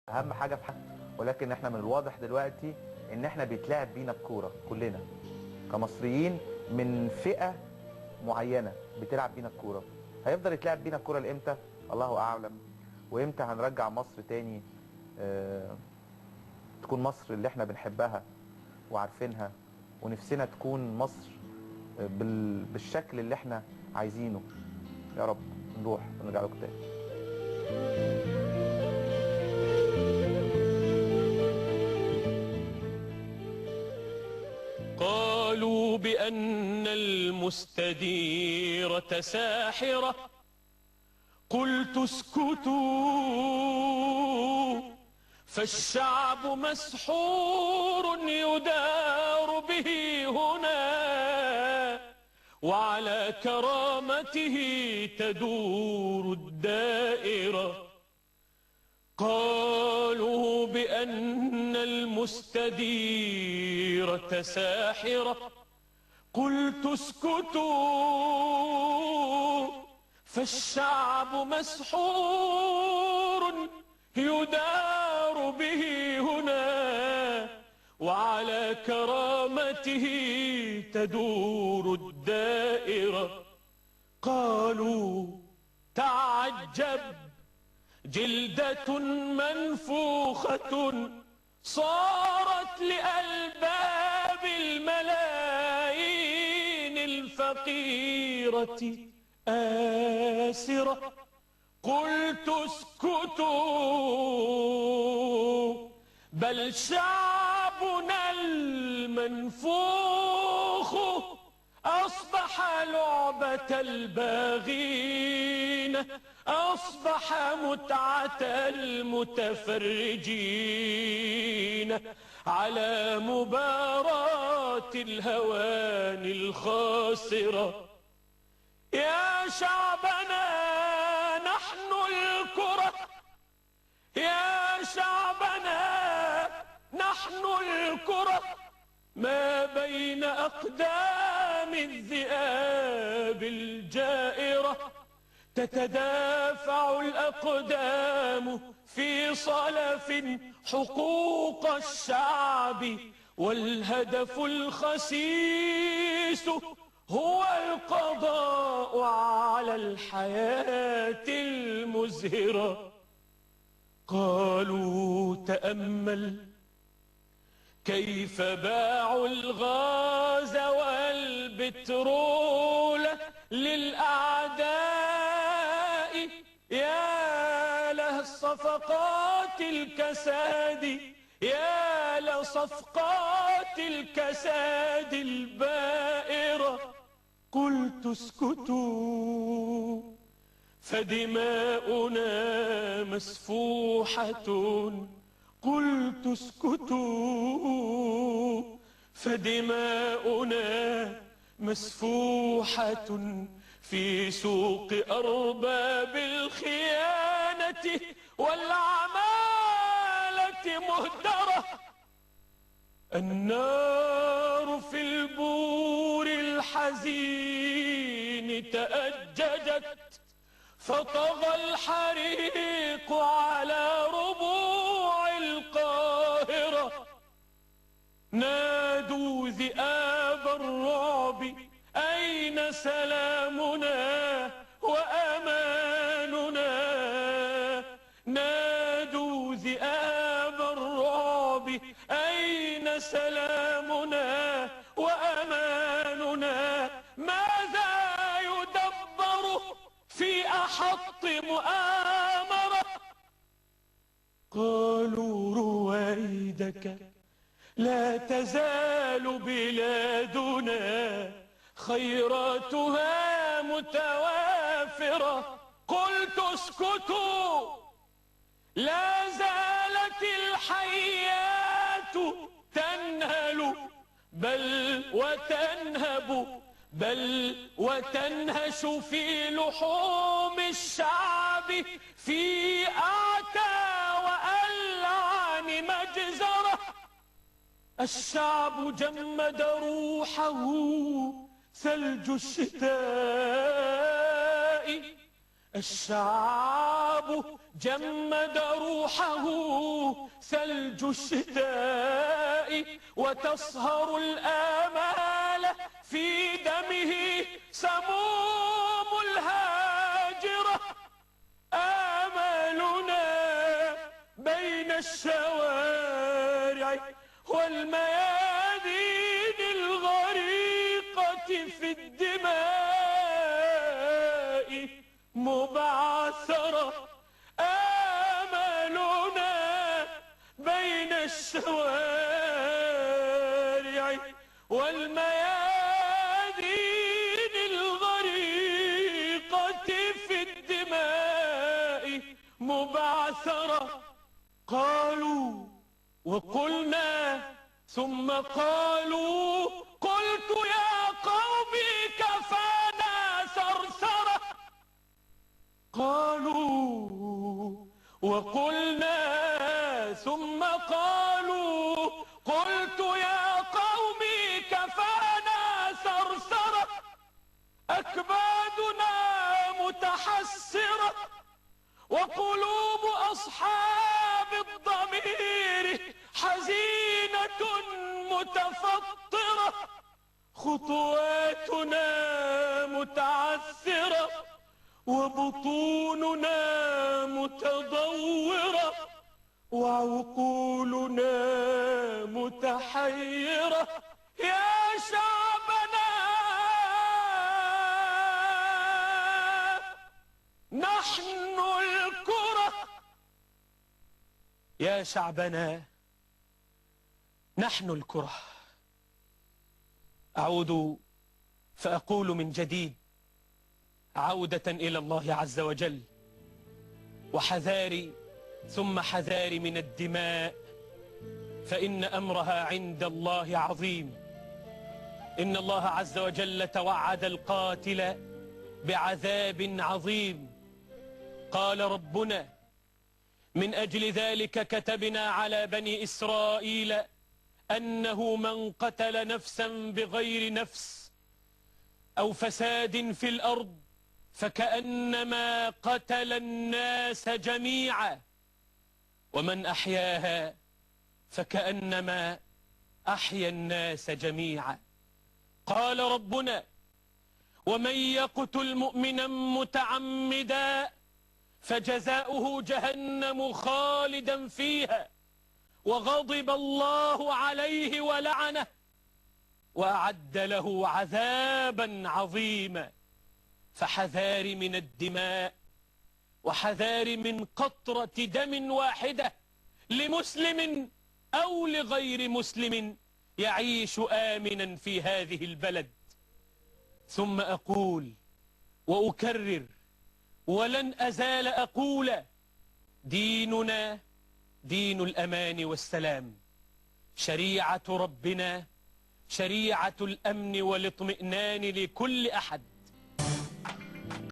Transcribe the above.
اهم حاجه في حاجة. ولكن احنا من الواضح دلوقتي ان احنا بيتلعب بينا الكوره كلنا كمصريين من فئه معينه بتلعب بينا الكوره. هيفضل يتلعب بينا الكوره لامتى؟ الله اعلم. وامتى هنرجع مصر تاني تكون مصر اللي احنا بنحبها وعارفينها ونفسنا تكون مصر بالشكل اللي احنا عايزينه. يا رب نروح ونرجع لكم تاني. قالوا بأن المستديرة ساحرة، قلت اسكتوا فالشعب مسحور يدار به هنا، وعلى كرامته تدور الدائرة. قالوا بأن المستديرة ساحرة، قلت اسكتوا فالشعب مسحور يدار به هنا، وعلى كرامته تدور الدائرة. قالوا تعجب جلدة منفوخة صارت لألباب الملايين الفقيرة آسرة. قلت اسكتوا بل شعبنا المنفوخ أصبح لعبة الباغين، أصبح متعة المتفرجين على مباراة الهوان الخاسرة. يا شعبنا نحن الكرة، يا شعبنا نحن الكرة، ما بين أقدام الذئاب الجائرة تتدافع الأقدام في صلف حقوق الشعب، والهدف الخسيس هو القضاء على الحياة المزهرة. قالوا تأمل كيف باعوا الغاز والبترول للأعداء، يا لصفقات الكساد، يا لصفقات الكساد البائرة. قلت اسكتوا فدماؤنا مسفوحة، قلت اسكتوا فدماؤنا مسفوحة في سوق أرباب الخيانة والعمالة مهدرة. النار في البور الحزين تأججت، فطغى الحريق على ربوع القاهرة. نادوا ذئاب الرعب أين سلامنا وأماننا، نادوا ذئاب الرعب أين سلامنا وأماننا. ماذا يدبر في أحط مؤامرة؟ قالوا رويدك لا تزال بلادنا خيراتها متوافرة. قلت اسكتوا لا زالت الحيات تنهل بل وتنهب بل وتنهش في لحوم الشعب في أعتى وألعن مجزرة. الشعب جمد روحه ثلج الشتاء، الشعب شرابه جمد روحه ثلج الشتاء وتصهر الآمال في دمه سموم الهاجرة. آمالنا بين الشوارع والميادين الغريقة في الدماء مبعثرة. آمالنا بين الشوارع والميادين الغريقة في الدماء مبعثرة. قالوا وقلنا ثم قالوا قلت يا قوم كفانا ثرثرة. قالوا وقلنا ثم قالوا قلت يا قوم كفانا ثرثرة. أكبادنا متحسرة وقلوب أصحاب الضمير حزينة متفطرة. خطواتنا متعثرة وبطوننا متضورة وعقولنا متحيرة. يا شعبنا نحن الكرة. يا شعبنا نحن الكرة. أعود فأقول من جديد عودة إلى الله عز وجل، وحذاري ثم حذاري من الدماء، فإن أمرها عند الله عظيم. إن الله عز وجل توعد القاتل بعذاب عظيم. قال ربنا: من أجل ذلك كتبنا على بني إسرائيل أنه من قتل نفسا بغير نفس أو فساد في الأرض فكأنما قتل الناس جميعا، ومن أحياها فكأنما أحيا الناس جميعا. قال ربنا: ومن يقتل مؤمنا متعمدا فجزاؤه جهنم خالدا فيها وغضب الله عليه ولعنه وأعد له عذابا عظيما. فحذار من الدماء، وحذار من قطرة دم واحدة لمسلم أو لغير مسلم يعيش آمنا في هذه البلد. ثم أقول وأكرر ولن أزال أقول: ديننا دين الأمان والسلام، شريعة ربنا شريعة الأمن والاطمئنان لكل أحد.